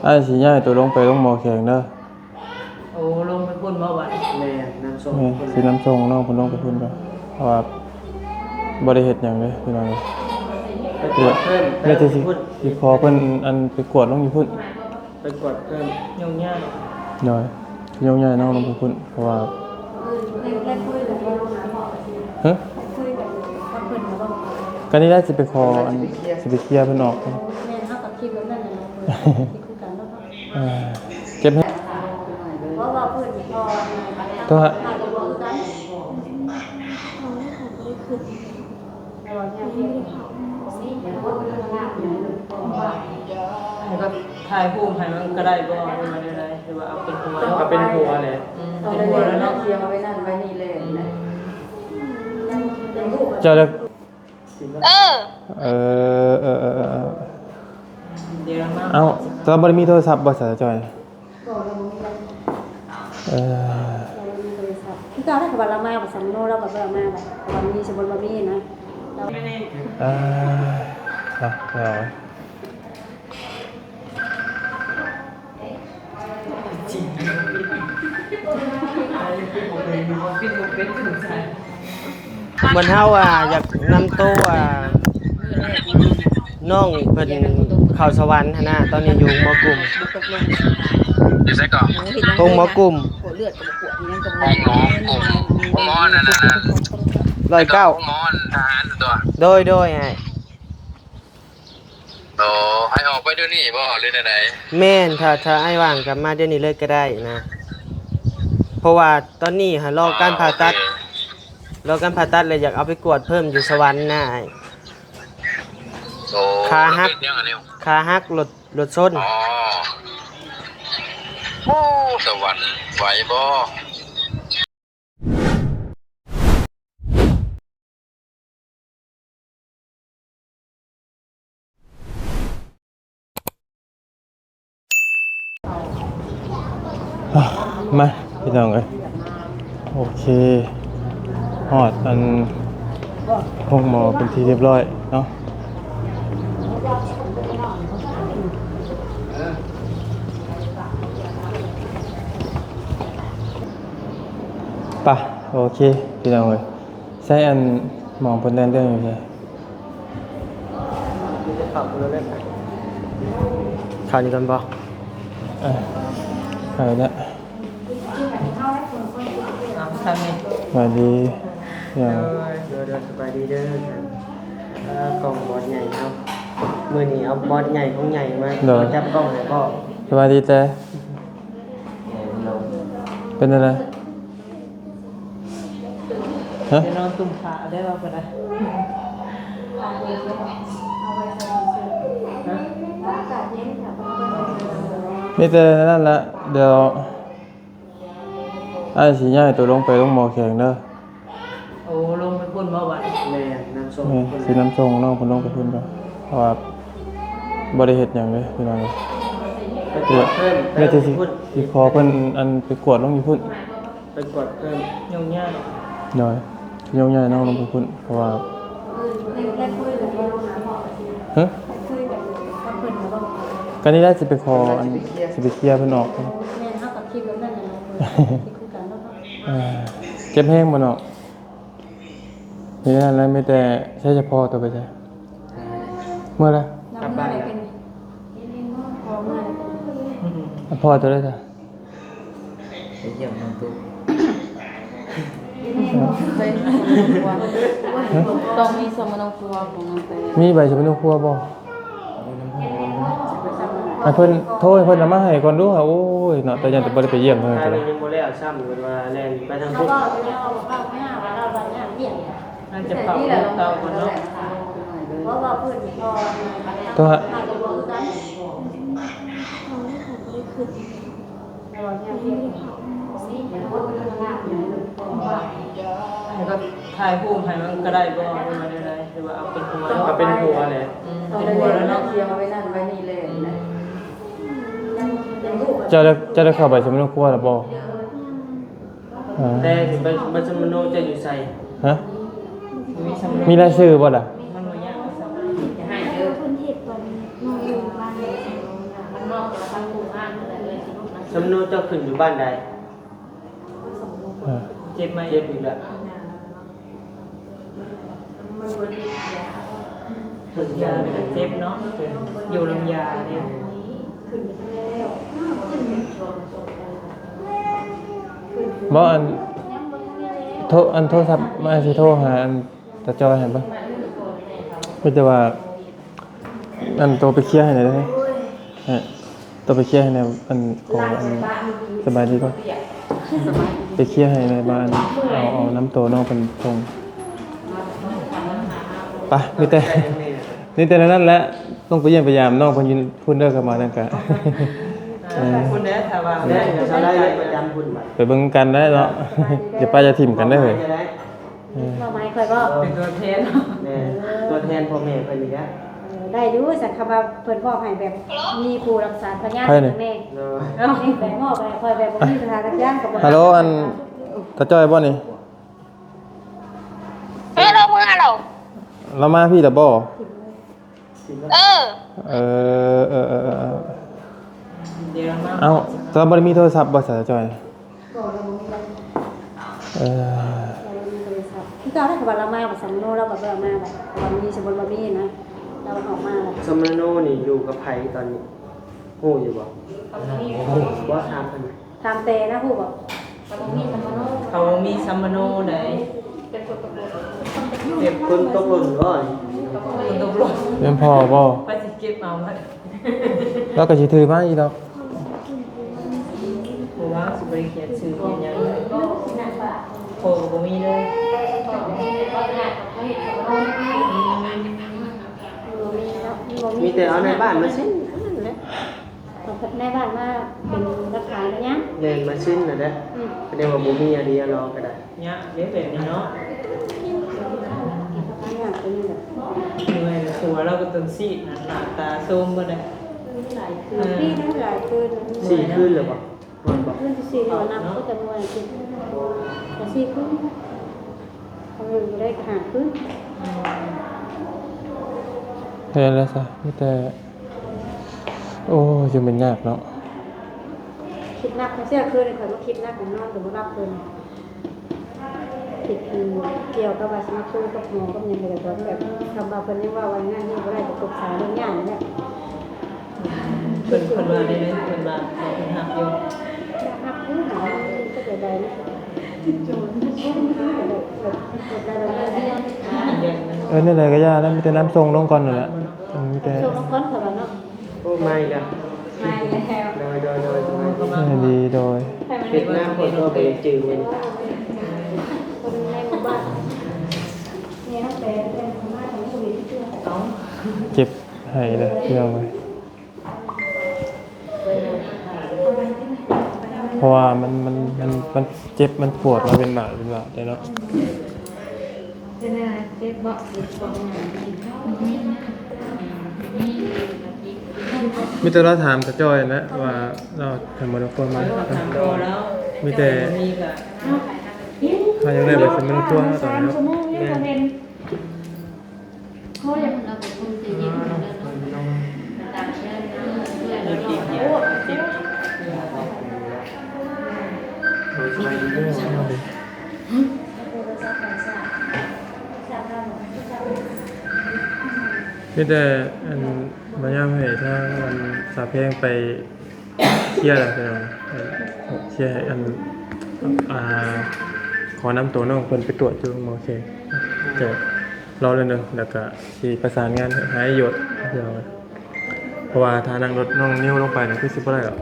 ອ້າຍຊິຍ້າຍໂຕລົງໄປໂຮງໝໍແຂວງເດີ. ໂອ້ ລົງໄປພຸ້ນບໍ່ບັດ? ແມ່ນ ນຳສົ່ງ ແມ່ນ ເພິ່ນ ຊິນຳສົ່ງນ້ອງເພິ່ນລົງໄປພຸ້ນເດີ ເພາະວ່າບໍ່ໄດ້ເຮັດຫຍັງເດ້ພີ່ນ້ອງເອີຍ. ໄປກວດເພີ່ມ ແຕ່ຊິ ຊິຂໍເພິ່ນ ອັນ ໄປກວດລົງຢູ່ພຸ້ນ ໄປກວດເພີ່ມ. ໂຍກຍ້າຍ ໂດຍ ໂຍກຍ້າຍນ້ອງລົງໄປພຸ້ນ ເພາະວ່າ ຮະ? ກໍນີ້ແຫຼະ ຊິໄປຂໍ ອັນ ຊິໄປເຄຍເພິ່ນອອກ. ແມ່ນ ເຮົາກໍຄິດແບບນັ້ນແຫຼະ ຄືກັນເນາະ. ເອີ ເຈັບແຮງ ເວົ້າ ເວົ້າເພິ່ນກ່ອນ ໂທຫາ ໃຫ້ແບບຖ່າຍຮູບໃຫ້ມັນກໍໄດ້ບໍ່ ຫຼືວ່າແນວໃດ? ຫຼືວ່າເອົາເປັນຫົວ? ເອົາເປັນຫົວແຫຼະ. ອືມ ເປັນຫົວແລ້ວເນາະ ເອົາໄວ້ນັ້ນໄວ້ນີ້ແຫຼະ. ອືມ ເຈົ້າເລີຍ ເອີ ເອີ ເອີ ເອີ ເອີ ດຽວມາ. ເອົ້າ ແຕ່ວ່າບໍ່ໄດ້ມີໂທລະສັບບໍ່ ສາວຈ້ອຍ? ບໍ່ ບໍ່ມີ. ເອີ ບໍ່ມີໂທລະສັບ ຄືເກົ່າແຫຼະ. ເຂົາວ່າລາວມາ ວ່າສຳໂນລາວວ່າບໍ່ມາ ວ່າມີ ສົມມຸດວ່າມີນະ ລາວ ເອີ ເນາະ ເນາະ. ເໝືອນເຮົາ ອ່າ ຢາກນຳໂຕ ອ່າ ນ້ອງເພິ່ນເຂົ້າສະຫວັນຫັ້ນນະ ຕອນນີ້ຢູ່ໂຮງໝໍກຸ້ມ. ຢູ່ໃສເກາະ? ໂຮງໝໍກຸ້ມ ໂຮງໝໍກຸ້ມ ໂຮງໝໍນັ້ນນະ ຮ້ອຍເກົ້າ ໂຮງໝໍທະຫານຕົວະ? ໂດຍ ໂດຍ ອ້າຍ. ໂອ້ ໃຫ້ອອກໄປດຽວນີ້ບໍ່ ຫຼືແນວໃດ? ແມ່ນ ຖ້າ ຖ້າອ້າຍວ່າງກໍມາດຽວນີ້ເລີຍກໍໄດ້ນະ ເພາະວ່າຕອນນີ້ຫັ້ນລໍການຜ່າຕັດ ລໍການຜ່າຕັດ ແລ້ວຢາກເອົາໄປກວດເພີ່ມຢູ່ສະຫວັນນະອ້າຍ. ໂອ້ ຂາຫັກ ເປັນຫຍັງອັນນີ້? ຂາຫັກ ລົດ ລົດຊົນ. ອໍ ໂອ້ ສະຫວັນ ໄຫວບໍ່? ມາ ພີ່ນ້ອງເອີຍ ໂອເຄ ຮອດອັນໂຮງໝໍເປັນທີ່ຮຽບຮ້ອຍເນາະ. ໄປ ໂອເຄ ພີ່ນ້ອງເອີຍ ໃຊ້ອັນໝອງເພິ່ນແລ່ນເລື່ອງຢູ່ໃສ? ເຂົ້ານີ້ກ່ອນບໍ່? ເອີ ເຂົ້າແລ້ວ. ສະບາຍດີ. ໂດຍ ໂດຍ ໂດຍ ສະບາຍດີເດີ. ເອີ ກ້ອງບອດໃຫຍ່ເນາະ ມື້ນີ້ເອົາບອດໃຫຍ່ຂອງໃຫຍ່ມາ ໂດຍ ມາຈັບກ້ອງໃຫ້ພໍ່. ສະບາຍດີແຕ່ ເປັນຈັ່ງໃດ? ຮະ? ໄປນອນຕຸ້ມຂາໄດ້ບໍ່ກໍໄດ້. ມີແຕ່ນັ້ນແຫຼະ ດຽວອ້າຍຊິຍ້າຍໂຕລົງໄປໂຮງໝໍແຂວງເດີ. ໂອ້ ລົງໄປພຸ້ນບໍ່ບັດ? ແມ່ນ ນຳສົ່ງ ແມ່ນ ເພິ່ນ ຊິນຳສົ່ງນ້ອງເພິ່ນລົງໄປພຸ້ນກ່ອນ ເພາະວ່າບໍ່ໄດ້ເຮັດຫຍັງເດ້ພີ່ນ້ອງ. ໄປກວດເພີ່ມ ແຕ່ຊິ ຊິຂໍເພິ່ນ ອັນ ໄປກວດລົງຢູ່ພຸ້ນ ໄປກວດເພີ່ມ. ໂຍກຍ້າຍ ໂດຍ ໂຍກຍ້າຍນ້ອງລົງໄປພຸ້ນ ເພາະວ່າ ຮະ? ກໍນີ້ແຫຼະ ຊິໄປຂໍ ອັນ ຊິໄປເຄຍເພິ່ນອອກ. ແມ່ນ ເຮົາກໍຄິດແບບນັ້ນແຫຼະ ຄືກັນເນາະ. ເອີ ເຈັບແຮງບໍ່ນ້ອງ? ມີແຕ່ນັ້ນແຫຼະ ມີແຕ່ໃຊ້ສະເພາະໂຕໄປໃສ? ເມື່ອລະ ກັບບ້ານລະ. ພໍ່ໂຕໄດ້ຊະ? ໄປຢ້ຽມນ້ອງຕູ້. ຕ້ອງມີສຳມະໂນຄົວຂອງນ້ອງແຕ. ມີໃບສຳມະໂນຄົວບໍ່? ໃຫ້ເພິ່ນໂທໃຫ້ເພິ່ນເອົາມາໃຫ້ກ່ອນດູ. ໂອ້ຍເນາະ ແຕ່ຍັງແຕ່ບໍ່ໄດ້ໄປຢ້ຽມເພິ່ນກໍໄດ້. ຍັງບໍ່ແລ້ວຊ້ຳ ເພິ່ນວ່າແລ່ນໄປທາງພຸ້ນ. ເຂົາເວົ້າຢູ່ແລ້ວ ເຂົາເວົ້າຍາກ ເວົ້າລາວຍາກວຽກ. ໜ້າຈະເຂົ້າເຂົ້າກ່ອນເນາະ. ເວົ້າ ເວົ້າພື້ນກ່ອນ. ໂທຫາ ໃຫ້ກໍຖ່າຍຮູບໃຫ້ມັນກໍໄດ້ບໍ່ ຫຼືວ່າແນວໃດ? ຫຼືວ່າເອົາເປັນຫົວ? ເອົາເປັນຫົວແຫຼະ. ອືມ ເປັນຫົວແລ້ວເນາະ. ເອົາໄວ້ນັ້ນໄວ້ນີ້ແຫຼະ. ອືມ ເຈົ້າໄດ້ ເຈົ້າໄດ້ເຂົ້າໃບສຳມະໂນຄົວແລ້ວບໍ່? ເອີ ແຕ່ໃບ ໃບສຳມະໂນເຈົ້າຢູ່ໃສ? ຮະ? ມີລາຍຊື່ບໍ່ລະ? ມັນບໍ່ຍາກ. ສຳໂນເຈົ້າຂຶ້ນຢູ່ບ້ານໃດ? ເອີ ເຈັບໄໝ? ເຈັບອີກແລ້ວ. ຢາເຈັບເນາະ ຢູ່ນຳຢາເດ້. ບໍ່ ອັນ ໂທ ອັນໂທລະສັບ ມັນຊິໂທຫາອັນຕາຈ້ອຍຫັ້ນບໍ່? ມີແຕ່ວ່າ ອັນໂຕໄປເຄຍໃຫ້ແດ່ເດີ. ຮະ ໂຕໄປເຄຍໃຫ້ແດ່ ອັນ ຂໍ ອັນ ສະບາຍດີກ່ອນ. ໄປເຄຍໃຫ້ແດ່ ວ່າ ອັນ ເອົາ ເອົານຳໂຕນ້ອງເພິ່ນສົ່ງ. ໄປ ມີແຕ່ ມີແຕ່ແນວນັ້ນແຫຼະ. ຕ້ອງໄປຢ້ຽມໄປຢາມນ້ອງເພິ່ນຢູ່ພຸ້ນເດີ ເຂົ້າມານັ້ນກະ ເອີ ພຸ້ນເດີ ຖ້າວ່າ ໄດ້ ໄດ້ ໄດ້ ໄດ້ປະຈຳພຸ້ນ. ໄປເບິ່ງກັນໄດ້ເນາະ. ຢ່າປະຢ່າຖິ້ມກັນເດີ. ເອີ ມອບໃຫ້ຂ້ອຍບໍ່? ເປັນຕົວແທນ. ແມ່ນ ຕົວແທນພໍ່ແມ່ເພິ່ນນີ້ແຫຼະ. ເອີ ໄດ້ຢູ່ ສັນຄຳວ່າເພິ່ນມອບໃຫ້ແບບມີຜູ້ຮັກສາພະຍານແດ່. ເອີ ນີ້ແບບມອບໃຫ້ຂ້ອຍແບບບໍ່ມີພະຍານກໍບໍ່. ຮັລໂຫຼ ອັນຕາຈ້ອຍບໍ່ນີ້? ເອີ ລາວເມືອແລ້ວ. ລາວມາພີ້ແລ້ວບໍ່? ເອີ ເອີ ເອີ ເອີ ເອີ ດຽວມາ. ເອົ້າ ແຕ່ວ່າບໍ່ໄດ້ມີໂທລະສັບບໍ່ ສາວຈ້ອຍ? ບໍ່ ລາວບໍ່ມີ. ເອີ ລາວບໍ່ມີໂທລະສັບ. ຄືເກົ່າແຫຼະ ເພາະວ່າລາວມາບັດສຳມະໂນ ລາວກໍບໍ່ໄດ້ມາບັດ ເພາະວ່າມີ ສົມມຸດວ່າມີນະ ລາວອອກມາ. ສຳມະໂນນີ້ຢູ່ກັບໃຜຕອນນີ້ ຮູ້ຢູ່ບໍ່? ບໍ່ ຖາມເພິ່ນ. ຖາມແຕ່ນະ ຮູ້ບໍ່? ເຂົາບໍ່ມີສຳມະໂນໃດ. ເປັນຄົນຕົກຫຼົ່ນບໍ່? ຄົນຕົກຫຼົ່ນ. ແມ່ນພໍ່ບໍ່? ຂ້ອຍຊິເກັບເອົາ. ລາວກໍຊິຖືມາອີກດອກ. ບໍ່ວ່າຊິບໍ່ໄດ້ຂຽນຊື່ຂຽນຫຍັງ ພໍ່ກໍບໍ່ມີເລີຍ. ອືມ ບໍ່ມີເນາະ ບໍ່ມີ. ມີແຕ່ເອົາໃນບ້ານມາເຊັນເທົ່ານັ້ນແຫຼະ. ເອົາໃນບ້ານມາເປັນຫຼັກຖານກໍຍັງ. ແມ່ນ ມາເຊັນນັ້ນແຫຼະ. ອືມ ສະແດງວ່າບໍ່ມີອີ່ຫຼີ ລອກໍໄດ້. ຍາກເດ້ແບບນີ້ເນາະ. ຍາກຕົວນີ້ແຫຼະ. ເມື່ອຍ ຜົວລາວກໍຕົນຊີດ ໜ້າຕາໂຊມເບິດເດ້. ຫຼາຍຄືນ ເອີ ຫຼາຍຄືນ. ສີ່ຄືນແລ້ວບໍ່? ນອນບໍ່? ຄືນທີສີ່ນີ້ວ່ານັບ ເນາະ ກໍຈະເມື່ອຍຊິ ກໍສີ່ຄືນ. ເອີ ບໍ່ໄດ້ກໍຫ້າຄືນ. ເຮັດແລ້ວຊະ ມີແຕ່ ໂອ້ຍ ຢູ່ແມ່ນຍາກເນາະ. ຄິດໜັກ ເມື່ອຄືນຂ້ອຍມາຄິດໜັກ ນອນກໍບໍ່ຫຼັບເພິ່ນ. ຄິດ ອັນ ກ່ຽວກັບວ່າຊິມາຄຸຍກັບໝໍກັບຫຍັງກໍແບບວ່າ ແບບ ຄຳວ່າເພິ່ນຍັງເວົ້າວ່ານັ້ນນີ້ບໍ່ໄດ້ ກໍປົກສາເລື່ອງຍານີ້ແຫຼະ. ເພິ່ນ ເພິ່ນວ່າໄດ້ໄໝ? ເພິ່ນວ່າເພິ່ນຮັກຢູ່. ຮັກຢູ່ ຫາມັນກໍຈະໄດ້ນະ. ເອີ ແນວໃດກໍຢ່ານະ ມີແຕ່ນຳສົ່ງລົງກ່ອນນັ້ນແຫຼະ. ເອີ ມີແຕ່ ສົ່ງລົງກ່ອນເຂົາວ່າເນາະ. ໂອ້ ມາອີກແລ້ວ. ມາອີກແລ້ວ. ໂດຍ ໂດຍ ໂດຍ ສະບາຍດີ. ສະບາຍດີ ໂດຍ. ເຮັດງາມໂພດ ບໍ່ໄດ້ຈື່ມື້ນີ້. ຄົນໃນໝູ່ບ້ານ ແມ່ເຮົາແປເປັນມາທາງນີ້ບໍ່ເຫັນເທື່ອ. ເອົ້າ ເຈັບໃຫ້ເດີພີ່ນ້ອງເອີຍ. ເພາະວ່າມັນ ມັນ ມັນ ມັນເຈັບ ມັນປວດມາເປັນບາດ ເປັນບາດເດ້ເນາະ. ເຈັບບໍ່? ເຈັບບໍ່? ມີແຕ່ລາວຖາມຕາຈ້ອຍຫັ້ນແຫຼະວ່າລາວທຳມະໂນຄົວມາ. ເອີ ລາວຖາມພໍ່ລາວ. ມີແຕ່ ເຈົ້າບໍ່ມີກໍ ເຮົາຍັງໄດ້ໄປສຳມະໂນຄົວເນາະຕອນນີ້ເນາະ. ແມ່ນ. ໂອ້ຍ ເຮົາເປັນຄົນໃຈເຢັນເນາະ. ມີແຕ່ ອັນ ມາຍາມໃຫ້ທາງ ອັນ ສາວແພງໄປ ເຄຍແລ້ວພີ່ນ້ອງ ເອີ ເຄຍໃຫ້ອັນ ອ່າ ຂໍນຳໂຕນ້ອງເພິ່ນໄປກວດຢູ່ໂຮງໝໍເຂດ. ຈະລໍເລື່ອງໜຶ່ງ ແລ້ວກະຊິປະສານງານຫາອ້າຍໂຍດພີ່ນ້ອງ. ເພາະວ່າຖ້ານັ່ງລົດນ້ອງນິວລົງໄປນີ້ຄືຊິບໍ່ໄດ້ດອກ.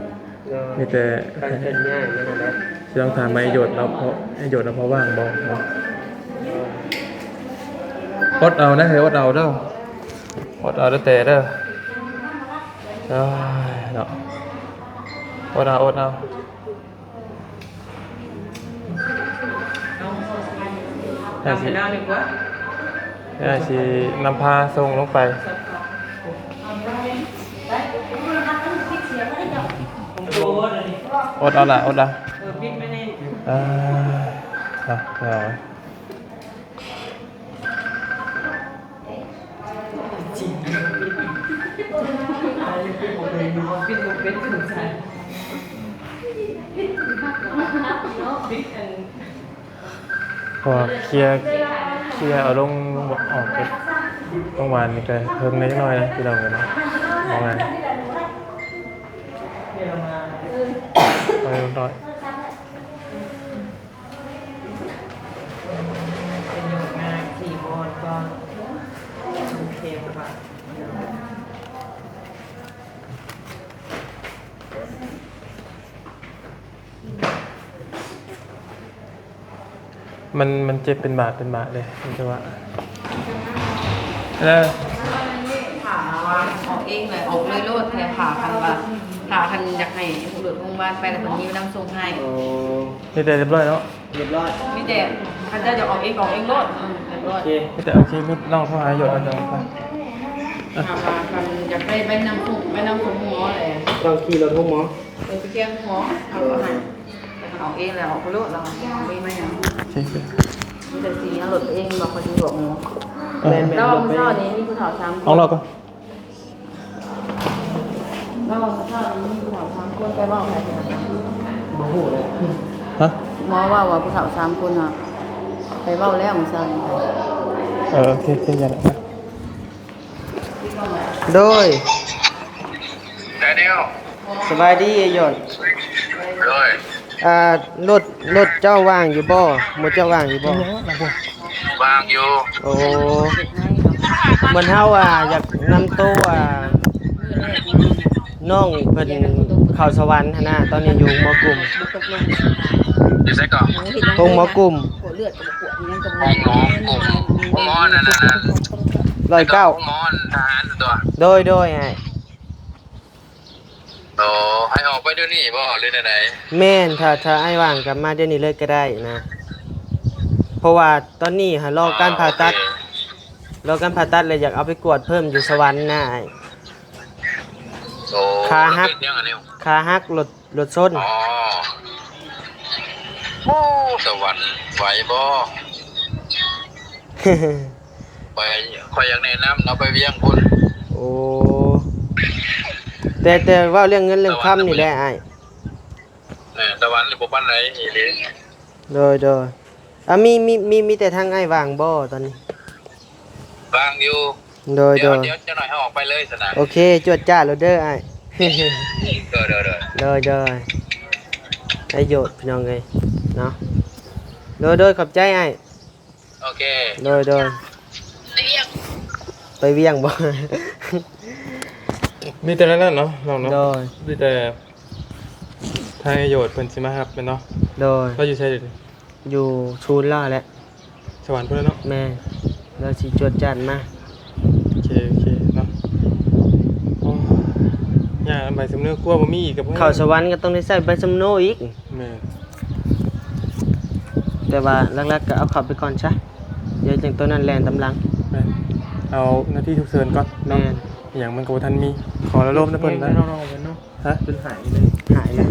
ໂດຍ. ມີແຕ່ ການເຄື່ອນຍ້າຍມັນນັ້ນແຫຼະ. ຊິຕ້ອງຖາມອ້າຍໂຍດລາວພໍ ອ້າຍໂຍດລາວພໍວ່າງບໍ່ເນາະ. ໂດຍ. ອົດເອົານະ ເຮີ້ຍ ອົດເອົາເດີ ອົດເອົາເດີແຕ່ເດີ. ເອີຍເນາະ ອົດເອົາ ອົດເອົາ. ເອົາ ເອົາໃຫ້ລາວດີກວ່າ. ເອີ ຊິນຳພາສົ່ງລົງໄປ. ອົດເອົາລະ ອົດເອົາ. ເອີ ປິດໄວ້ນີ້. ເອີ ເນາະ ເນາະ. ປິດບໍ່ເປັນ ປິດບໍ່ ເພາະວ່າເຄຍ ເຄຍເອົາລົງ ລົງ ອອກຈາກໂຮງບານນີ້ກໍເຖິງໄດ້ຈັກໜ້ອຍນະ ພີ່ນ້ອງເອີຍເນາະ ເອົາໄວ້ ເອົາໄວ້ເລີຍ. ເປັນໂຍກງານທີ່ບ່ອນກ່ອນ ໂອເຄບໍ່? ມັນ ມັນເຈັບເປັນບາດເປັນບາດເດ້ ມັນຈະວ່າ ເອີ ຖ້າວ່າອອກເອງແຫຼະ ອອກເລີຍໂລດ ແຕ່ຖ້າຄັນວ່າ ຖ້າຄັນຢາກໃຫ້ໂຮງບານໄປ ແລ້ວເພິ່ນມີນຳສົ່ງໃຫ້. ອໍ ມີແຕ່ຮຽບຮ້ອຍເນາະ? ຮຽບຮ້ອຍ ມີແຕ່ຄັນເຈົ້າຢາກອອກເອງ ອອກເອງໂລດ. ອືມ ຮຽບຮ້ອຍ ໂອເຄ ມີແຕ່ ໂອເຄ ນ້ອງໂທຫາຢູ່ ເອົາຈັງໄປ. ຖ້າວ່າຄັນຢາກໄດ້ໃບນຳສົ່ງ ໃບນຳສົ່ງໂຮງໝໍແຫຼະ ຕ້ອງຂີ່ລົດໂຮງໝໍ ເອີ ໄປເຄຍໂຮງໝໍ ເອົາລົດໃຫ້. ອອກເອງແລ້ວ ອອກໄປໂລດ ລາວບໍ່ມີມາຫຍັງ. ໂອເຄ ມີແຕ່ຊິເອົາລົດເອງ ບອກເຂົາຊິບອກໝໍ. ເອີ ແມ່ນໆ ແລ້ວມື້ເຊົ້ານີ້ມີຜູ້ເຖົ້າສາມຄົນ ເອົາລອດກ່ອນ ແລ້ວມື້ເຊົ້ານີ້ມີຜູ້ເຖົ້າສາມຄົນ ໄປເວົ້າໃຜ? ບໍ່ຮູ້ເລີຍ. ຮະ? ໝໍເວົ້າວ່າຜູ້ເຖົ້າສາມຄົນນະ ໄປເວົ້າແລ້ວມື້ເຊົ້ານີ້. ເອີ ໂອເຄ ໂອເຄ ຢ່າລະ. ໂດຍ ແດນຽວ ສະບາຍດີອ້າຍຢອດ. ໂດຍ ອ່າ ລົດ ລົດເຈົ້າວ່າງຢູ່ບໍ່? ໝູ່ເຈົ້າວ່າງຢູ່ບໍ່? ວ່າງຢູ່. ໂອ້ ເໝືອນເຮົາ ອ່າ ຢາກນຳໂຕ ອ່າ ນ້ອງເພິ່ນເຂົ້າສະຫວັນຫັ້ນນະ ຕອນນີ້ຢູ່ໂຮງໝໍກຸ້ມ. ຢູ່ໃສເກາະ? ໂຮງໝໍກຸ້ມ. ໂຮງໝໍກຸ້ມ ໂຮງໝໍນັ້ນນະ ຮ້ອຍເກົ້າ ໂຮງໝໍທະຫານຕົວະ. ໂດຍ ໂດຍ ອ້າຍ. ໂອ້ ໃຫ້ອອກໄປດຽວນີ້ບໍ່ ຫຼືແນວໃດ? ແມ່ນ ຖ້າ ຖ້າອ້າຍວ່າງກໍມາດຽວນີ້ເລີຍກໍໄດ້ນະ ເພາະວ່າຕອນນີ້ຫັ້ນລໍການຜ່າຕັດ. ອໍ ໂອເຄ ລໍການຜ່າຕັດ ແລ້ວຢາກເອົາໄປກວດເພີ່ມຢູ່ສະຫວັນນະອ້າຍ. ໂອ້ ຂາຫັກ ເປັນຫຍັງອັນນີ້? ຂາຫັກ ລົດ ລົດຊົນ. ອໍ ໂອ້ ສະຫວັນໄຫວບໍ່? ຂ້ອຍ ຂ້ອຍຢາກແນະນຳເນາະ ໄປວຽງພຸ້ນ. ໂອ້ ແຕ່ ແຕ່ເວົ້າເລື່ອງເງິນເລື່ອງຄຳນີ້ແຫຼະອ້າຍ. ເອີ ຕາວັນນີ້ບໍ່ປານໃດອີ່ຫຼີ. ໂດຍ ໂດຍ. ອ່າ ມີ ມີ ມີ ມີແຕ່ທາງອ້າຍວ່າງບໍ່ຕອນນີ້? ວ່າງຢູ່. ໂດຍ ໂດຍ. ດຽວ ດຽວຈັກໜ້ອຍເຮົາອອກໄປເລີຍຊັ້ນນະ. ໂອເຄ ຈວດຈ້າໂລດເດີອ້າຍ. ໂດຍ ໂດຍ ໂດຍ. ໂດຍ ໂດຍ. ໄດ້ໂຍດ ພີ່ນ້ອງເອີຍເນາະ. ໂດຍ ໂດຍ ຂອບໃຈອ້າຍ. ໂອເຄ ໂດຍ ໂດຍ. ໄປວຽງ ໄປວຽງບໍ່? ມີແຕ່ນັ້ນແຫຼະເນາະ ນ້ອງເນາະ. ໂດຍ. ມີແຕ່ທາງອ້າຍໂຍດເພິ່ນຊິມາຮັບແມ່ນເນາະ. ໂດຍ. ລາວຢູ່ໃສດຽວນີ້? ຢູ່ສູນລາວແຫຼະ ສະຫວັນພຸ້ນແຫຼະເນາະ. ແມ່ນ ລາວຊິຈວດຈັດມາ. ໂອເຄ ໂອເຄເນາະ. ໂອ້ ຍາກນຳໃບສຳເນົ ຄົວບໍ່ມີອີກກໍບໍ່ ເຂົ້າສະຫວັນກໍຕ້ອງໄດ້ໃຊ້ໃບສຳເນົອີກ. ແມ່ນ ແຕ່ວ່າຫຼັກໆກໍເອົາເຂົ້າໄປກ່ອນຊະ ດຽວຈັ່ງໂຕນັ້ນແລ່ນຕາມຫຼັງ. ແມ່ນ ເອົາໜ້າທີ່ສຸກເສີນກ່ອນເນາະ. ແມ່ນ ອີ່ຫຍັງມັນກໍບໍ່ທັນມີ. ຂໍລະລົມນຳເພິ່ນນະ. ເອີ ເນາະ ເນາະ ເນາະ. ຮະ? ຈົນຫາຍເລີຍ. ຫາຍແລ້ວ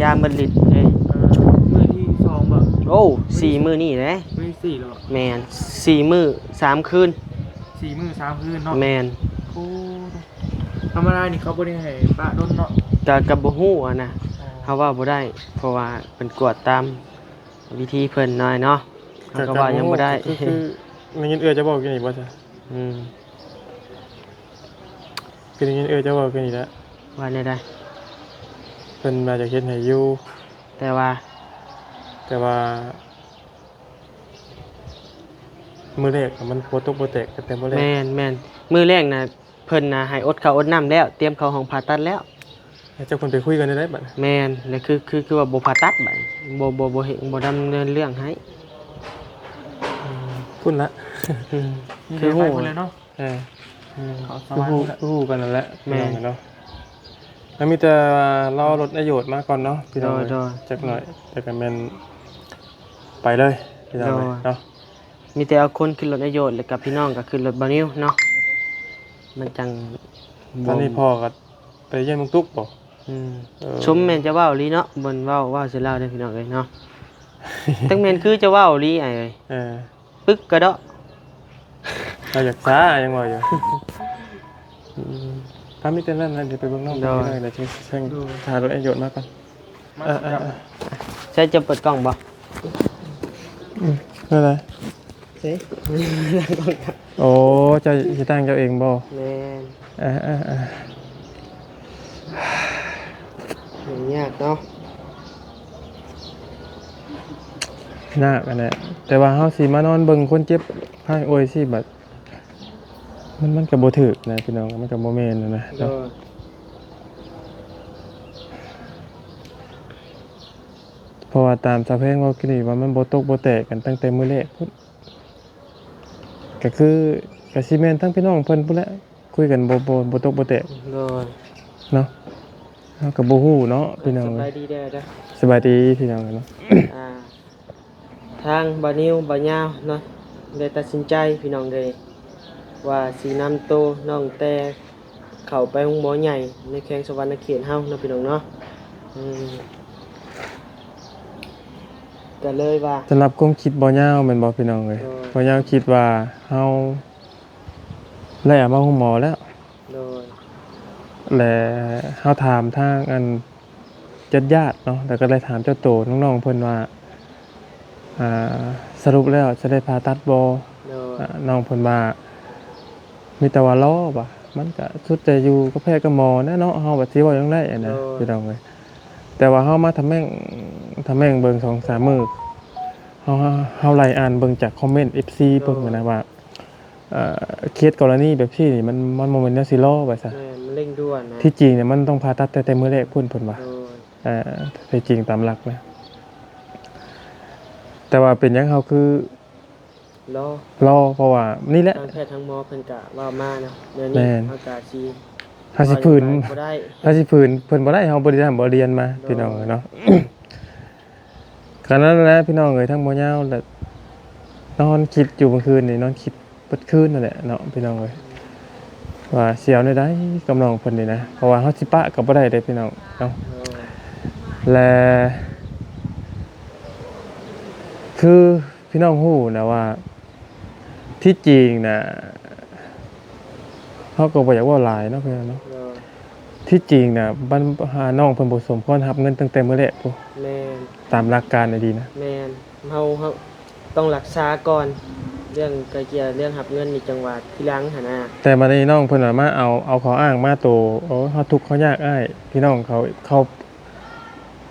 ຢາໝົດລິດເດ້. ເອີ ມື້ທີສອງບໍ່? ໂອ້ ສີ່ມື້ນີ້ແຫຼະ. ມື້ທີສີ່ແລ້ວບໍ່? ແມ່ນ ສີ່ມື້ສາມຄືນ. ສີ່ມື້ສາມຄືນເນາະ. ແມ່ນ. ໂອ້ ທຳມະດານີ້ເຂົາບໍ່ໄດ້ໃຫ້ປະດົນເນາະ. ກະ ກະບໍ່ຮູ້ຫັ້ນນະ. ອໍ ເຮົາເວົ້າບໍ່ໄດ້ ເພາະວ່າເພິ່ນກວດຕາມວິທີເພິ່ນໜ້ອຍເນາະ. ເຮົາກໍເວົ້າຫຍັງບໍ່ໄດ້. ຄື ຄືໄດ້ຍິນເອື້ອຍເຈົ້າເວົ້າກິນນີ້ບໍ່ຊະ? ອືມ ຄືໄດ້ຍິນເອື້ອຍເຈົ້າເວົ້າຄືນີ້ແຫຼະ. ວ່າແນວໃດ? ເພິ່ນວ່າຢາກເຮັດໃຫ້ຢູ່ ແຕ່ວ່າ ແຕ່ວ່າມື້ແລກມັນບໍ່ຕົກບໍ່ແຕກ ຕັ້ງແຕ່ມື້ແລກ. ແມ່ນໆ ມື້ແລກນະ ເພິ່ນນະໃຫ້ອົດເຂົ້າອົດນ້ຳແລ້ວ ຕຽມເຂົ້າຫ້ອງຜ່າຕັດແລ້ວ. ແລ້ວເຈົ້າເພິ່ນໄປຄຸຍກັນແນວໃດບັດ? ແມ່ນ ແລ້ວຄື ຄື ຄືວ່າບໍ່ຜ່າຕັດບັດ ບໍ່ ບໍ່ ບໍ່ເຮັດ ບໍ່ດຳເນີນເລື່ອງໃຫ້. ອືມ ພຸ້ນລະ. ອືມ ຄືຮູ້ ໄປພຸ້ນແລ້ວເນາະ. ເອີ ອືມ ເຂົ້າສະຫວັນພຸ້ນລະ ຮູ້ກັນນັ້ນແຫຼະ. ແມ່ນ ພີ່ນ້ອງເນາະ. ແລ້ວມີແຕ່ລໍລົດອ້າຍໂຍດມາກ່ອນເນາະ ພີ່ນ້ອງ. ໂດຍ ໂດຍ. ຈັກໜ້ອຍ ແລ້ວກໍແມ່ນໄປເລີຍ ພີ່ນ້ອງເນາະ. ໂດຍ ມີແຕ່ເອົາຄົນຂຶ້ນລົດອ້າຍໂຍດ ແລ້ວກໍພີ່ນ້ອງກໍຂຶ້ນລົດບ່າວນິວເນາະ ມັນຈັ່ງ. ຕອນນີ້ພໍ່ກໍໄປຢ້ຽມລຸງຕຸກບໍ່? ອືມ ເອີ ສົມແມ່ນຈະເວົ້າອີ່ຫຼີເນາະ ບ່ອນເວົ້າ ເວົ້າໃສ່ລາວເດ້ ພີ່ນ້ອງເອີຍເນາະ. ຈັກແມ່ນຄືຈະເວົ້າອີ່ຫຼີອ້າຍເອີຍ. ເອີ ປຶກກະເດາະ ເຮົາຢາກຊ້າ ຍັງເວົ້າຢູ່. ອືມ ຖ້າມີແຕ່ນັ້ນນະ ດຽວໄປເບິ່ງນ້ອງເພິ່ນ ໂດຍ ເດີ ດຽວຊິໃຫ້ ໂດຍ ຖ້າລົດໃຫ້ໂຍນມາກ່ອນ. ມາ ເອີ ເອີ ເອີ ໃຊ້ຈະເປີດກ້ອງບໍ່? ອືມ ນັ້ນແຫຼະ ເອີ ໂອ້ ເຈົ້າຊິຕັ້ງເຈົ້າເອງບໍ່? ແມ່ນ ເອີ ເອີ ເອີ ຫຍຸ້ງຍາກເນາະ ຍາກຫັ້ນແຫຼະ ແຕ່ວ່າເຮົາຊິມານອນເບິ່ງຄົນເຈັບ ພາຍໂອຍຊິບັດ ມັນ ມັນກໍບໍ່ຖືກນະພີ່ນ້ອງ ມັນກໍບໍ່ແມ່ນນະ ໂດຍ ເນາະ ເພາະວ່າຕາມສາວແພງເວົ້າກີ້ນີ້ວ່າ ມັນບໍ່ຕົກບໍ່ແຕກກັນຕັ້ງແຕ່ມື້ແລກພຸ້ນ ກໍຄື ກໍຊິແມ່ນທັງພີ່ນ້ອງເພິ່ນພຸ້ນແຫຼະ ຄຸຍກັນບໍ່ ບໍ່ ບໍ່ຕົກບໍ່ແຕກ ໂດຍ ເນາະ ເຮົາກໍບໍ່ຮູ້ເນາະພີ່ນ້ອງ. ສະບາຍດີເດີ ສະບາຍດີພີ່ນ້ອງເນາະ ອ່າ ທາງບ່າວນິວ ບ່າວຍາວເນາະ ໄດ້ຕັດສິນໃຈພີ່ນ້ອງເອີຍ ວ່າຊິນຳໂຕນ້ອງແຕ່ເຂົ້າໄປໂຮງໝໍໃຫຍ່ໃນແຂວງສະຫວັນນະເຂດເຮົາເນາະ ພີ່ນ້ອງເນາະ ອືມ ກໍເລີຍວ່າ ສຳລັບຄວາມຄິດບ່າວຍາວແມ່ນບໍ່ພີ່ນ້ອງເອີຍ? ໂດຍ ບ່າວຍາວຄິດວ່າເຮົາ ໄດ້ເອົາມາໂຮງໝໍແລ້ວ ໂດຍ ແລະ ເຮົາຖາມທາງອັນຍາດໆເນາະ ແລ້ວກໍໄດ້ຖາມເຈົ້າໂຕນ້ອງໆເພິ່ນວ່າ ອ່າ ສະຫຼຸບແລ້ວຈະໄດ້ຜ່າຕັດບໍ່? ໂດຍ ອ່າ ນ້ອງເພິ່ນວ່າ ມີແຕ່ວ່າລໍວ່າ ມັນກະສຸດແຕ່ຢູ່ກັບແພດກັບໝໍແຫຼະເນາະ ເຮົາວ່າຊິເວົ້າຫຍັງໄດ້ຫັ້ນນະ ໂດຍ ພີ່ນ້ອງເອີຍ ແຕ່ວ່າເຮົາມາທຳແມ່ງ ທຳແມ່ງເບິ່ງສອງສາມມື້ ເຮົາ ເຮົາ ເຮົາໄລ່ອ່ານເບິ່ງຈາກຄອມເມັນເອັບຊີ ໂດຍ ເບິ່ງຫັ້ນນະວ່າ ເອີ ເຄສກໍລະນີແບບຊີ້ນີ້ ມັນ ມັນບໍ່ແມ່ນແນວຊິລໍວ່າຊະ ແມ່ນ ມັນເລັ່ງດ່ວນນະ ທີ່ຈິງນີ້ມັນຕ້ອງຜ່າຕັດແຕ່ ແຕ່ມື້ແລກພຸ້ນ ເພິ່ນວ່າ ໂດຍ ເອີ ທີ່ຈິງຕາມຫຼັກນະ ແຕ່ວ່າເປັນຫຍັງເຮົາຄືລໍ ລໍ ເພາະວ່ານີ້ແຫຼະ ທາງແພດທາງໝໍເພິ່ນກະເວົ້າມາເນາະ ແນວນີ້ ແມ່ນ ເຮົາກະຊິ ເຮົາຊິຝືນ ບໍ່ໄດ້ ເຮົາຊິຝືນເພິ່ນບໍ່ໄດ້ ເຮົາບໍ່ໄດ້ຮ່ຳບໍ່ຮຽນມາ ໂດຍ ພີ່ນ້ອງເອີຍເນາະ. ກໍນັ້ນແຫຼະພີ່ນ້ອງເອີຍ ທັງບໍ່ຍາວແຫຼະ ນອນຄິດຢູ່ເມື່ອຄືນນີ້ ນອນຄິດເບິດຄືນນັ້ນແຫຼະເນາະ ພີ່ນ້ອງເອີຍ ວ່າຊິເອົາແນວໃດກັບນ້ອງເພິ່ນນີ້ນະ ເພາະວ່າເຮົາຊິປະກໍບໍ່ໄດ້ເດ້ພີ່ນ້ອງເນາະ ແລະ ຄືພີ່ນ້ອງຮູ້ນະວ່າ ທີ່ຈິງນະ ເຮົາກໍບໍ່ຢາກເວົ້າຫຼາຍເນາະ ພີ່ນ້ອງເນາະ ໂດຍ ທີ່ຈິງນະ ບັນ ຫາ ນ້ອງເພິ່ນບໍ່ສົມຄວນຮັບເງິນຕັ້ງແຕ່ມື້ແລກພຸ້ນ ແມ່ນ ຕາມຫຼັກການດີໆນະ ແມ່ນ ເຮົາ ເຮົາຕ້ອງລັກສາກ່ອນ ເລື່ອງໄກ່ເກ່ຍ ເລື່ອງຮັບເງິນນີ້ຈັ່ງວ່າທີຫຼັງຫັ້ນນະ ແຕ່ບັດນີ້ນ້ອງເພິ່ນວ່າມາເອົາ ເອົາຂໍ້ອ້າງມາໂຕ ໂອ້ ເຮົາທຸກເຮົາຍາກອ້າຍ ພີ່ນ້ອງເຂົາ ເຂົາ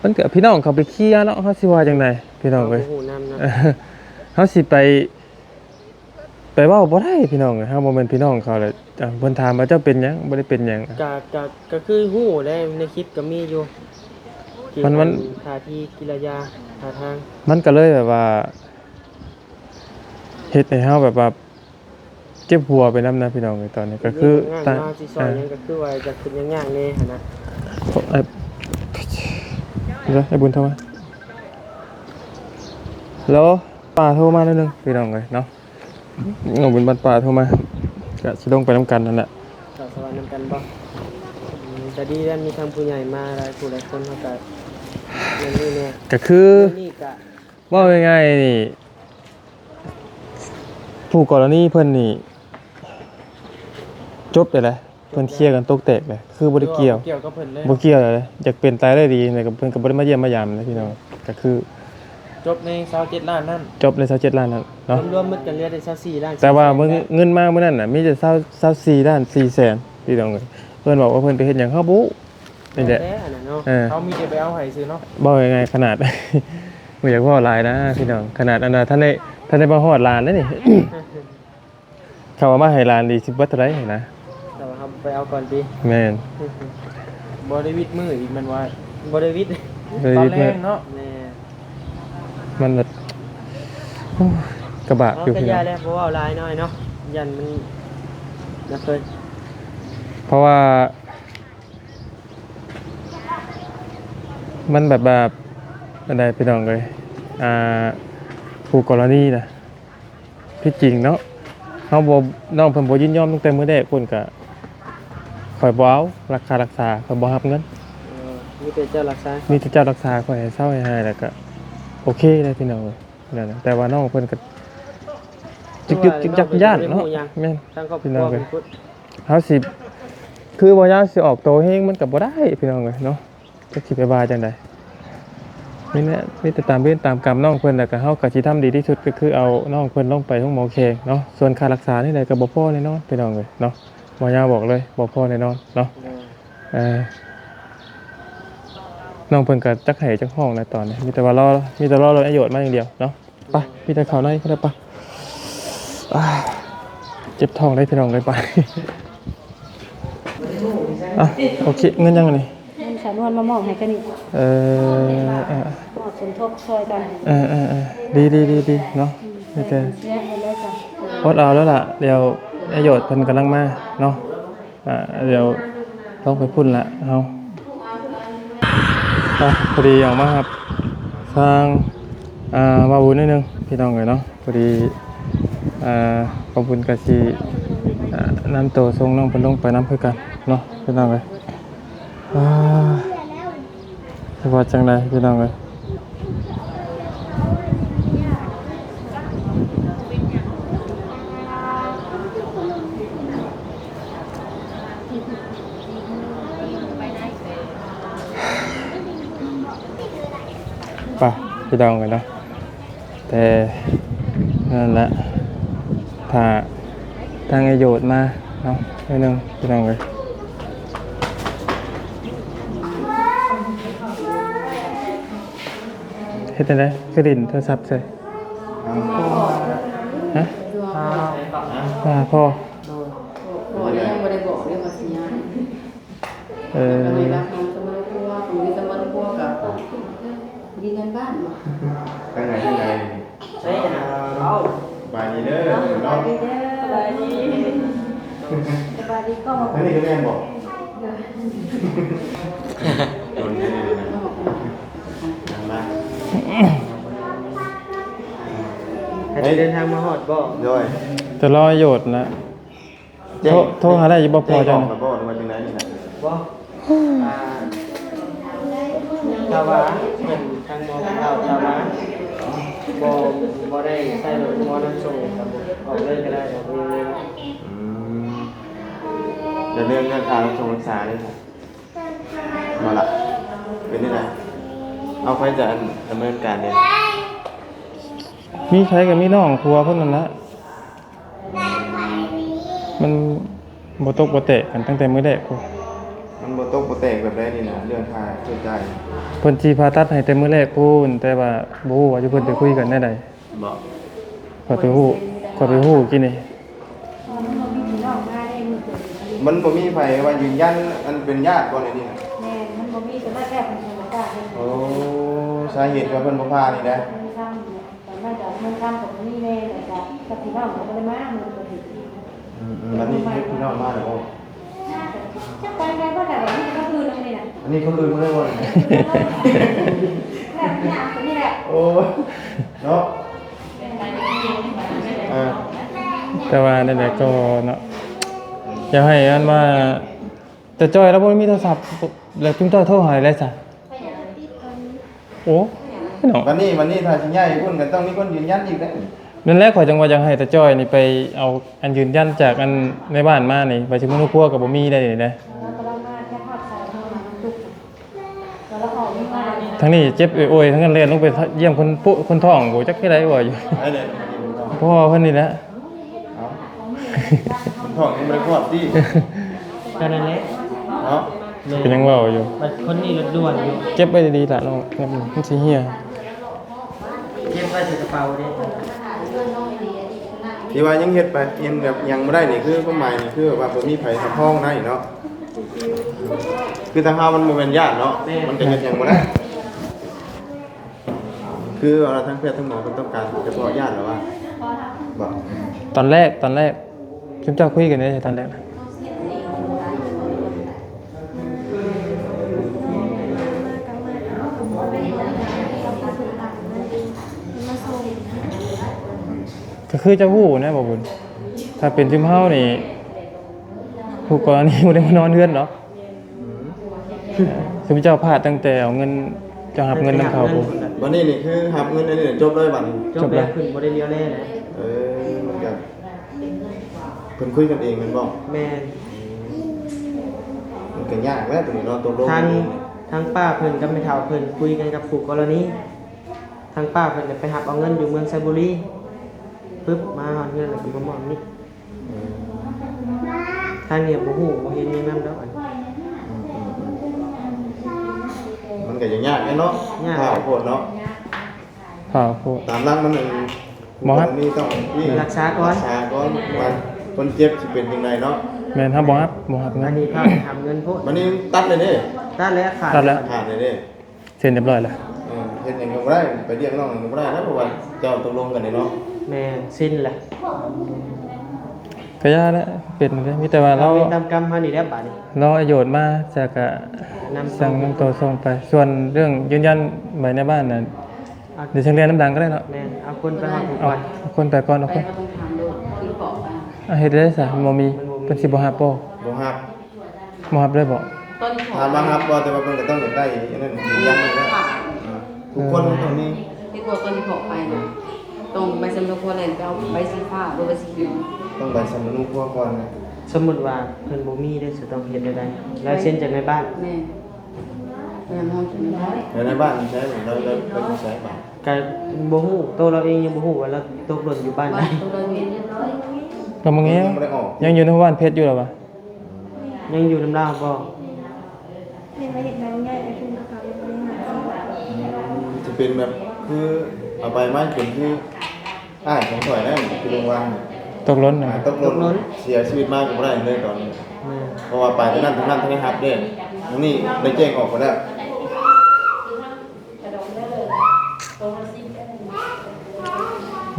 ມັນກໍພີ່ນ້ອງເຂົາໄປເຄຍເນາະ ເຮົາຊິວ່າຈັ່ງໃດ ພີ່ນ້ອງເອີຍ ເຮົາບໍ່ຮູ້ນຳເນາະ ເຮົາຊິໄປ ໄປເວົ້າບໍ່ໄດ້ພີ່ນ້ອງເອີຍ ເຮົາບໍ່ແມ່ນພີ່ນ້ອງເຂົາແຫຼະ ອ່າ ເພິ່ນຖາມວ່າເຈົ້າເປັນຫຍັງ ບໍ່ໄດ້ເປັນຫຍັງ ກະ ກະ ກະຄືຮູ້ແຫຼະ ໃນຄລິບກະມີຢູ່ ມັນ ມັນ ທ່າທີກິລິຍາ ທ່າທາງ ມັນກະເລີຍແບບວ່າ ເຮັດໃຫ້ເຮົາແບບວ່າ ເຈັບຫົວໄປນຳນະພີ່ນ້ອງເອີຍ ຕອນນີ້ກະຄື ຕາ ຊິຊ່ອຍຫຍັງກະຄືວ່າຈະຄິດຍາກໆແດ່ຫັ້ນນະ ເອີ ດຽວ ອ້າຍບຸນໂທມາ ໂລ ປ້າໂທມາໜ້ອຍໜຶ່ງ ພີ່ນ້ອງເອີຍເນາະ. ນ້ອງບຸນບ້ານປ່າໂທມາ ກະຊິລົງໄປນຳກັນຫັ້ນແຫຼະ ເຂົ້າສະຫວັນນຳກັນບໍ່? ອືມ ກະດີແລ້ວ ມີທັງຜູ້ໃຫຍ່ມາຫຼາຍຜູ້ຫຼາຍຄົນ ເຮົາກະ ແມ່ນນີ້ແນ່ ກະຄື ນີ້ກະ ເວົ້າງ່າຍໆນີ້ ຜູ້ກໍລະນີເພິ່ນນີ້ ຈົບໄດ້ແຫຼະ. ເພິ່ນເຄຍກັນຕົກແຕກເລີຍ ຄືບໍ່ໄດ້ກ່ຽວ ບໍ່ກ່ຽວກັບເພິ່ນເລີຍ ບໍ່ກ່ຽວເລີຍ ຢາກເປັນຕາຍໄດ້ດີນີ້ກໍ ເພິ່ນກໍບໍ່ໄດ້ມາຢ້ຽມມາຢາມເລີຍພີ່ນ້ອງ ກໍຄືຈົບໃນຊາວເຈັດລ້ານນັ້ນ ຈົບໃນຊາວເຈັດລ້ານນັ້ນເນາະ ລວມໆໝົດກໍເຫຼືອແຕ່ຊາວສີ່ລ້ານ ແຕ່ວ່າເງິນມາມື້ນັ້ນນະ ມີແຕ່ຊາວ ຊາວສີ່ລ້ານສີ່ແສນພີ່ນ້ອງເອີຍ ເພິ່ນບອກວ່າເພິ່ນໄປເຮັດຫຍັງເຮົາບໍ່ຮູ້ ນີ້ແຫຼະ ແຕ່ອັນນັ້ນເນາະ ເອີ ເຮົາມີແຕ່ໄປເອົາໃຫ້ຊື່ເນາະ ເວົ້າງ່າຍໆຂະໜາດ ບໍ່ຢາກເວົ້າຫຼາຍນະພີ່ນ້ອງ ຂະໜາດອັນນ່າ ທັນໄດ້ ທັນໄດ້ມາຮອດລ້ານເດ້ນີ້ ເຂົາເອົາມາໃຫ້ຫຼານນີ້ຊິເບິດເທົ່າໃດຫັ້ນນະ ແຕ່ວ່າເຮົາໄປເອົາກ່ອນຕິ ແມ່ນ ບໍ່ໄດ້ວິດມື້ອີກແມ່ນວ່າ ບໍ່ໄດ້ວິດ ບໍ່ໄດ້ວິດມື້ ຕອນແລງເນາະ ແມ່ນ ມັນແບບ ໂອ້ຍ ກະບາກຢູ່ ເຮົາກະຢ່າແຫຼະ ພີ່ນ້ອງ ບໍ່ເວົ້າຫຼາຍນ້ອຍເນາະ ຢ້ານມັນ ນະເພິ່ນ ເພາະວ່າ ມັນແບບວ່າ ອັນໃດພີ່ນ້ອງເອີຍ ອ່າ ຄູ່ກໍລະນີນະ ທີ່ຈິງເນາະ ເຮົາບໍ່ ນ້ອງເພິ່ນບໍ່ຍິນຍອມຕັ້ງແຕ່ມື້ແລກພຸ້ນ ກະຂ້ອຍບໍ່ເອົາ ລັກຄ່າລັກສາ ຂ້ອຍບໍ່ຮັບເງິນ ເອີ ມີແຕ່ເຈົ້າລັກສາ ມີແຕ່ເຈົ້າລັກສາ ຂ້ອຍໃຫ້ເຊົາໃຫ້ຫາຍ ແລ້ວກະໂອເຄເດ້ພີ່ນ້ອງເອີຍ ນັ້ນນະ ແຕ່ວ່ານ້ອງເພິ່ນກະ ຈຶ່ກໆ ຢ້ານໆເນາະ ແມ່ນ ທາງຄອບຄົວເພິ່ນພຸ້ນ ເຮົາຊິ ຄືບໍ່ຢາກຊິອອກໂຕແຮງ ມັນກໍບໍ່ໄດ້ພີ່ນ້ອງເອີຍເນາະ. ຈັກຊິໄປວ່າຈັ່ງໃດ ມີແນວ ມີແຕ່ຕາມເວນຕາມກຳນ້ອງເພິ່ນ ແລ້ວກໍເຮົາກໍຊິທຳດີທີ່ສຸດ ກໍຄືເອົານ້ອງເພິ່ນລົງໄປໂຮງໝໍແຂວງເນາະ. ສ່ວນຄ່າລັກສານີ້ໃດກໍບໍ່ພໍແນ່ນອນພີ່ນ້ອງເອີຍເນາະ ໝໍຍາວບອກເລີຍ ບໍ່ພໍແນ່ນອນເນາະ. ເອີ ນ້ອງເພິ່ນກໍຈັກໄຫ້ຈັກຮ້ອງໃນຕອນນີ້ ມີແຕ່ວ່າລໍ ມີແຕ່ລໍລົດໄອ້ໂຍດມາຢ່າງດຽວເນາະ. ໄປ ມີແຕ່ເຂົ້າໃນກໍໄດ້ ໄປ. ອ່າ ເຈັບທ້ອງໄດ້ພີ່ນ້ອງເອີຍ ໄປ. ອ່ະ ໂອເຄ ເງິນຫຍັງອັນນີ້? ເງິນສາວນວນມາມອບໃຫ້ກັນນີ້ ເອີ ເອີ ມອບສົມທົບຊ່ອຍກັນ ເອີ ເອີ ເອີ ດີ ດີ ດີ ດີເນາະ. ອືມ ມີແຕ່ ແບ່ງເປັນເບິດເລີຍ ອດເອົາແລ້ວລະ ດຽວໄອ້ໂຍດເພິ່ນກຳລັງມາເນາະ. ອ່າ ດຽວລອງໄປພຸ້ນລະເຮົາ. ອ່ະ ພໍດີອອກມາຮັບທາງ ອ່າ ບ່າວບຸນໜ້ອຍໜຶ່ງພີ່ນ້ອງເອີຍເນາະ. ພໍດີ ອ່າ ບ່າວບຸນກໍຊິ ອ່າ ນຳໂຕສົ່ງນ້ອງເພິ່ນລົງໄປນຳຄືກັນເນາະ ພີ່ນ້ອງເອີຍ. ອ່າ ຊິວ່າຈັ່ງໃດພີ່ນ້ອງເອີຍ. ໄປ ພີ່ນ້ອງເອີຍເນາະ. ແຕ່ນັ້ນແຫຼະ ຖ້າທາງໄອ້ໂຍດມາເນາະ ໜ້ອຍໜຶ່ງພີ່ນ້ອງເອີຍ. ເຮັດຈັ່ງໃດ ຄືຫຼິ້ນໂທລະສັບໃສ່? ຮະ? ຫາພໍ່ ຫາພໍ່. ໂດຍ ພໍ່ຍັງບໍ່ໄດ້ບອກເດ້ວ່າຊິຍ້າຍ. ເອີ ແລ້ວກໍໄດ້ຮັບທາງສະມາຄົມ ຢູ່ສະມາຄົມກໍຢູ່ໃນບ້ານບໍ? ທາງໃດ ທາງໃດ? ໃຊ່ນະ ເອົາ ສະບາຍດີເດີເນາະ. ສະບາຍດີ ສະບາຍດີ ສະບາຍດີກ້ອງ. ທາງນີ້ກໍແມ່ນບໍ? ໂດຍ ໂດນເດີນະ ທາງບ້ານ. ໃຫ້ເດີນທາງມາຮອດບໍ? ໂດຍ ແຕ່ລອຍໂຍດນະ. ໂທ ໂທຫາໄດ້ຢູ່ບໍ່ພໍ່ເຈົ້ານະ? ບໍ່ ຫຼືວ່າຈັ່ງໃດນີ້ນະ? ບໍ່ ອ່າ ຖ້າວ່າເພິ່ນທາງໝໍເພິ່ນເວົ້າ ຖ້າວ່າບໍ່ ບໍ່ໄດ້ໃຊ້ລົດໝໍນຳສົ່ງ ກໍອອກເລີຍກໍໄດ້ ອອກເລີຍ. ອືມ ແລ້ວເລື່ອງ ເລື່ອງຄ່າຮັກສາເດ້? ບໍ່ລະ ເປັນຈັ່ງໃດ? ເອົາ ໃຜຈະດຳເນີນການເດ້? ມີໃຜກໍມີນ້ອງຜົວເພິ່ນນັ້ນລະ. ມັນບໍ່ຕົກບໍ່ແຕກກັນຕັ້ງແຕ່ມື້ແລກພຸ້ນ. ມັນບໍ່ຕົກບໍ່ແຕກແບບໃດນີ້ນະ ເລື່ອງຄ່າໃຊ້ຈ່າຍ? ເພິ່ນຊິຜ່າຕັດໃຫ້ແຕ່ມື້ແລກພຸ້ນ ແຕ່ວ່າບໍ່ຮູ້ວ່າຢູ່ເພິ່ນໄປຄຸຍກັນແນວໃດ. ບໍ່ ຂ້ອຍໄປຮູ້ ຂ້ອຍໄປຮູ້ກີ້ນີ້. ມັນບໍ່ມີໃຜວ່າຢືນຢັນ ອັນເປັນຍາດບໍ່ໃນນີ້ນະ? ແມ່ນ ມັນບໍ່ມີ ສ່ວນຫຼາຍແພດເພິ່ນບໍ່ກ້າເຮັດ. ໂອ້ ສາເຫດທີ່ວ່າເພິ່ນບໍ່ຜ່ານີ້ນະ? ຕອນນັ້ນກໍເງິນຄຳກໍບໍ່ມີແນ່ ແລ້ວກໍກັບພີ່ນ້ອງກໍບໍ່ໄດ້ມາ ມື້ປະຕິດ. ອືມໆ ບັດນີ້ເຮັດພີ່ນ້ອງມາແລ້ວບໍ່? ຈັກໄປໄດ້ບໍ່ໄດ້ ອັນນີ້ຄົນອື່ນນຳນີ້ນະ. ອັນນີ້ຄົນອື່ນມາໄດ້ບໍ່ນີ້? ແບບນີ້ ອັນນີ້ແຫຼະ. ໂອ້ຍ ເນາະ ເອີ ແຕ່ວ່າແນວໃດກໍເນາະ ຢາກໃຫ້ອັນວ່າຕາຈ້ອຍລາວບໍ່ມີໂທລະສັບ ແລ້ວຈຸມເຈົ້າໂທຫາໄດ້ຊະ? ໂອ້ ເນາະ ບັດນີ້ ບັດນີ້ຖ້າຊິຍ້າຍໄປພຸ້ນກໍຕ້ອງມີຄົນຢືນຢັນອີກເດ້. ນັ້ນແຫຼະ ຂ້ອຍຈັ່ງວ່າຢາກໃຫ້ຕາຈ້ອຍນີ້ໄປເອົາອັນຢືນຢັນຈາກອັນໃນບ້ານມານີ້ ວ່າຊິມາຮູ້ຄົວກໍບໍ່ມີໄດ້ນີ້ນະ. ທາງນີ້ເຈັບໂອຍໆ ທັງນັ້ນແລ່ນລົງໄປຢ້ຽມຄົນໂປະ ຄົນທ້ອງ ບໍ່ຈັກເຮັດໃດວ່າຢູ່. ພໍ່ເພິ່ນນີ້ແຫຼະ. ເອົ້າ ມັນທ້ອງຍັງບໍ່ໄດ້ຄອດຕິ? ກໍນັ້ນແຫຼະເນາະ. ແມ່ນ ກໍຍັງເວົ້າຢູ່ ບັດຄົນນີ້ລະດ່ວນຢູ່. ເກັບໄວ້ດີໆລະນ້ອງ ມັນຊິເຫ່ຍ. ເກັບໄວ້ໃສ່ກະເປົາເດ້. ທີ່ວ່າຍັງເຮັດໄປ ຍັງແບບຍັງບໍ່ໄດ້ນີ້ ຄືຄວາມໝາຍນີ້ ຄືແບບວ່າບໍ່ມີໃຜຮັບຮອງໄດ້ເນາະ. ຄືທາງເຮົາມັນບໍ່ແມ່ນຍາດເນາະ. ແມ່ນ ມັນກໍເຮັດຫຍັງບໍ່ໄດ້. ຄືວ່າທາງແພດທາງໝໍເພິ່ນຕ້ອງການສະເພາະຍາດ ຫຼືວ່າບໍ່? ຕອນແລກ ຕອນແລກ ຊຸມເຈົ້າຄຸຍກັນເດ້ຕອນແລກນະ. ກໍຄືເຈົ້າຮູ້ນະ ບ່າວບຸນ ຖ້າເປັນຊຸມເຮົານີ້ ຜູ້ກໍລະນີບໍ່ໄດ້ມານອນເຮືອນດອກ. ອືມ ຊຸມເຈົ້າພາດຕັ້ງແຕ່ເອົາເງິນ ເຈົ້າຮັບເງິນນຳເຂົາພຸ້ນ. ບັດນີ້ນີ້ຄືຮັບເງິນອັນນີ້ຈົບເລີຍບັດນີ້. ຈົບແລ້ວ ຂຶ້ນບໍ່ໄດ້ລຽວແລ. ເອີ ມັນກໍເພິ່ນຄຸຍກັນເອງແມ່ນບໍ່? ແມ່ນ. ກໍຍາກແລ້ວໂຕນີ້ເນາະ ຕົກລົງທາງ ກັນເອງ ທາງປ້າເພິ່ນກັບແມ່ເຖົ້າເພິ່ນຄຸຍກັນກັບຄູ່ກໍລະນີ ທາງປ້າເພິ່ນກໍໄປຮັບເອົາເງິນຢູ່ເມືອງໄຊບູລີ ປຶບ ມາຮອດເຮືອນແລ້ວກໍມາມອບນີ້. ເອີ ທາງນີ້ບໍ່ຮູ້ບໍ່ເຫັນຫຍັງນຳດອກ ອັນ ອືມໆໆ ມັນກໍຍັງຍາກແດ່ເນາະ ຍາກ ຖ້າໂພດເນາະ ຖ້າໂພດ ຕາມຫຼັກມັນ ອັນ ບໍ່ຮັບ ຜູ້ກໍລະນີຕ້ອງ ນີ້ ລັກສາກ່ອນ ລັກສາກ່ອນ ວ່າຄົນເຈັບຊິເປັນຈັ່ງໃດເນາະ. ແມ່ນ ເຮົາບໍ່ຮັບ ບໍ່ຮັບເງິນ ອັນນີ້ພາໄປຮັບເງິນໂພດ ບັດນີ້ຕັດເລີຍເດ້ ຕັດແລ້ວ ຂາດ ຕັດແລ້ວ ຂາດເລີຍເດ້. ເຊັນຮຽບຮ້ອຍແລ້ວ ເອີ ເຮັດຫຍັງກໍບໍ່ໄດ້ ໄປລຽກນ້ອງກໍບໍ່ໄດ້ນະ ເພາະວ່າເຈົ້າຕົກລົງກັນເດ້ເນາະ. ແມ່ນ ເຊັນແລ້ວ ກໍຢ່າແຫຼະ ເປັນເດ້ ມີແຕ່ວ່າເຮົາ ເຮັດຕາມກຳເຮົານີ້ແຫຼະບາດນີ້ ລໍອາໂຍດມາ ຈະກະນຳ ສັ່ງນຳໂຕສົ່ງໄປ. ສ່ວນເລື່ອງຢືນຢັນໃບນາຍບ້ານນັ້ນ ເອົາ ດຽວຈັ່ງແລ່ນນຳຫຼັງກໍໄດ້ເນາະ. ແມ່ນ ເອົາຄົນໄປຮອດຜູ້ກ່ອນ ເອົາຄົນໄປກ່ອນ ເອົາຄົນ ໄປ ເຮົາຕ້ອງຖາມໂລດ ຄືເກາະໄປ ອ່ະ ເຮັດໄດ້ຊະ ມັນບໍ່ມີ ມັນບໍ່ມີ ເພິ່ນຊິບໍ່ຮັບບໍ່? ບໍ່ຮັບ. ບໍ່ຮັບເລີຍບໍ່? ຕອນທີ່ເຂົາ ຖາມວ່າຮັບບໍ່ ແຕ່ວ່າເພິ່ນກໍຕ້ອງຢາກໄດ້ອັນນັ້ນ ຢືນຢັນນະ ອ່າ ທຸກຄົນມັນຕ້ອງມີ. ເອີ ເຫັນບໍ່ ຕອນທີ່ເຂົາໄປນະ ຕ້ອງໃບສຳເນົາຄົວແລ່ນໄປເອົາໃບສີຟ້າ ຫຼືວ່າໃບສີຂຽວ ຕ້ອງໃບສຳເນົາຄົວກ່ອນນະ. ສົມມຸດວ່າເພິ່ນບໍ່ມີເດ້ ຈະຕ້ອງເຮັດແນວໃດ? ລາຍເຊັນຈາກນາຍບ້ານ. ແມ່ນ ແມ່ນ ເຮົາຈາກນາຍບ້ານ. ແລ້ວນາຍບ້ານໃສ? ລາວ ລາວ ລາວຢູ່ໃສບາດ? ກະບໍ່ຮູ້ ໂຕລາວເອງຍັງບໍ່ຮູ້ວ່າລາວຕົກຫຼົ່ນຢູ່ບ້ານໃດ. ລາວມາແງວ ຍັງບໍ່ໄດ້ອອກ ຍັງຢູ່ນຳບ້ານເພັດຢູ່ລະວະ? ຍັງຢູ່ນຳລາວບໍ່? ຍັງບໍ່ເຫັນນາງໃຫຍ່ ໄອ້ຜູ້ນຳເຂົາຍັງບໍ່ໄດ້ຫາ. ອືມ ຊິເປັນແບບຄືເອົາໄປມາເປັນຄືອ້າຍຂອງຂ້ອຍນັ້ນ ຄືໂລງວານ ຕົກຫຼົ່ນນະ ອ່າ ຕົກຫຼົ່ນ ຕົກຫຼົ່ນ ເສຍຊີວິດມາກໍບໍ່ໄດ້ເລີຍຕອນນີ້. ແມ່ນ ເພາະວ່າໄປທາງນັ້ນ ທາງນັ້ນທັນໄດ້ຮັບເດ້ ທາງນີ້ໄດ້ແຈ້ງອອກໄປແລ້ວ.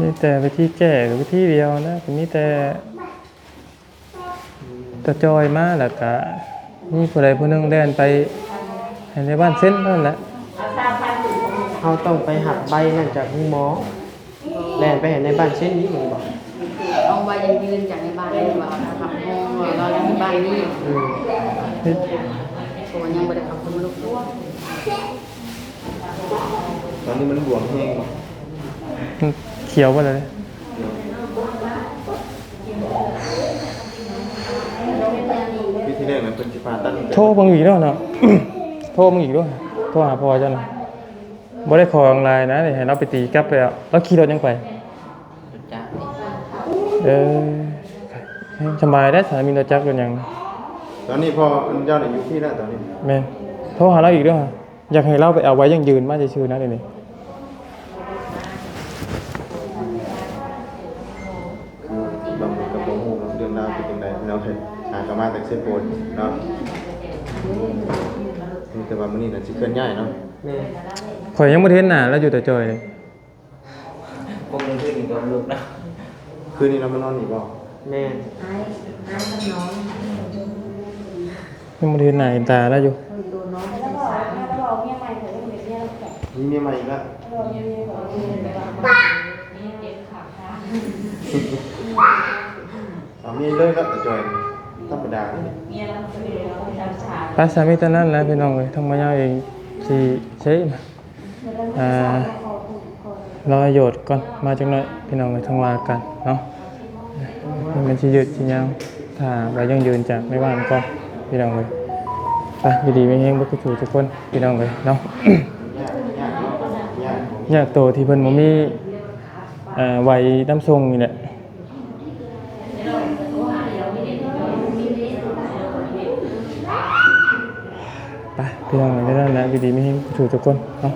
ມີແຕ່ວິທີແກ້ ກະວິທີດຽວນະ ກະມີແຕ່ ຕາຈ່ອຍມາ ແລ້ວກະມີຜູ້ໃດຜູ້ໜຶ່ງແລ່ນໄປໃຫ້ນາຍບ້ານເຊັນເທົ່ານັ້ນແຫຼະ. ເຮົາຕ້ອງໄປຮັບໃບນັ້ນຈາກໂຮງໝໍ ແລ່ນໄປໃຫ້ນາຍບ້ານເຊັນນີ້ແມ່ນບໍ່? ເອົາໃບຢັ້ງຢືນຈາກນາຍບ້ານນີ້ວ່າເຮົາທຳຮອງວ່າເຮົາຢູ່ບ້ານນີ້. ອືມ ເພາະວ່າຍັງບໍ່ໄດ້ເຂົ້າຄົນມາລົບກວນ. ຕອນນີ້ມັນບວມແຮງບໍ່? ມັນຂຽວເບິດແລ້ວເດ້. ຄືທີແລກນັ້ນເພິ່ນຊິຜ່າຕັດ. ໂທເບິ່ງອີກເນາະ ໂທເບິ່ງອີກເນາະ ໂທຫາພໍ່ເຈົ້ານະ. ບໍ່ໄດ້ຂໍຫຍັງຫຼາຍນະ ໃຫ້ລາວໄປຕີກັບໄປເອົາ. ລາວຂີ່ລົດຫຍັງໄປ? ລົດຈັກ. ເອີ ສະບາຍໄດ໋ ຖ້າມີລົດຈັກລົດຫຍັງ. ຕອນນີ້ພໍ່ເຈົ້ານີ້ຢູ່ພີ້ແລ້ວຕອນນີ້. ແມ່ນ ໂທຫາລາວອີກເດີ້. ຢາກໃຫ້ລາວໄປເອົາໃບຢັ້ງຢືນມາຊື່ໆນະດຽວນີ້. ຄືບາງຄົນກໍບໍ່ຮູ້ເນາະ ເລື່ອງລາວເປັນຈັ່ງໃດເນາະ. ຫາກໍມາແຕ່ເຊໂປນເນາະ. ແຕ່ວ່າມື້ນີ້ນະຊິເຄື່ອນຍ້າຍເນາະ. ແມ່ນ ຂ້ອຍຍັງບໍ່ໄດ້ເຫັນໜ້າລາວຢູ່ຕາຈ່ອຍເລີຍ. ປົກກະຕິນີ້ກໍລູກນະ. ຄືນນີ້ລາວມານອນນີ້ບໍ່? ແມ່ນ ອ້າຍ ອ້າຍກັບນ້ອງ. ຍັງບໍ່ໄດ້ເຫັນໜ້າເຫັນຕາລາວຢູ່. ມີເມຍໃໝ່ອີກແລ້ວ. ເອົາເມຍເລີຍເນາະ ຕາຈ່ອຍ ທຳມະດາເດ້. ໄປ ສາມີເທົ່ານັ້ນແຫຼະພີ່ນ້ອງເອີຍ. ທາງມາຍາວເອງຊິໃຊ້ ອ່າ ລໍໂຫຍດກ່ອນ ມາຈັກໜ້ອຍພີ່ນ້ອງເອີຍ ຈັ່ງວ່າກັນເນາະ. ມັນຊິຍືດຊິຍາວ ຖ້າໃບຢັ້ງຢືນຈາກໃນບ້ານກ່ອນພີ່ນ້ອງເອີຍ. ໄປ ຢູ່ດີມີແຮງເບິດທຸກຜູ້ທຸກຄົນພີ່ນ້ອງເອີຍເນາະ. ຍາກໂຕທີ່ເພິ່ນບໍ່ມີ ເອີ ໄຫວນຳສົ່ງນີ້ແຫຼະ. ໄປ ພີ່ນ້ອງເອີຍ ນັ້ນແຫຼະ ຢູ່ດີມີແຮງທຸກຜູ້ທຸກຄົນເນາະ.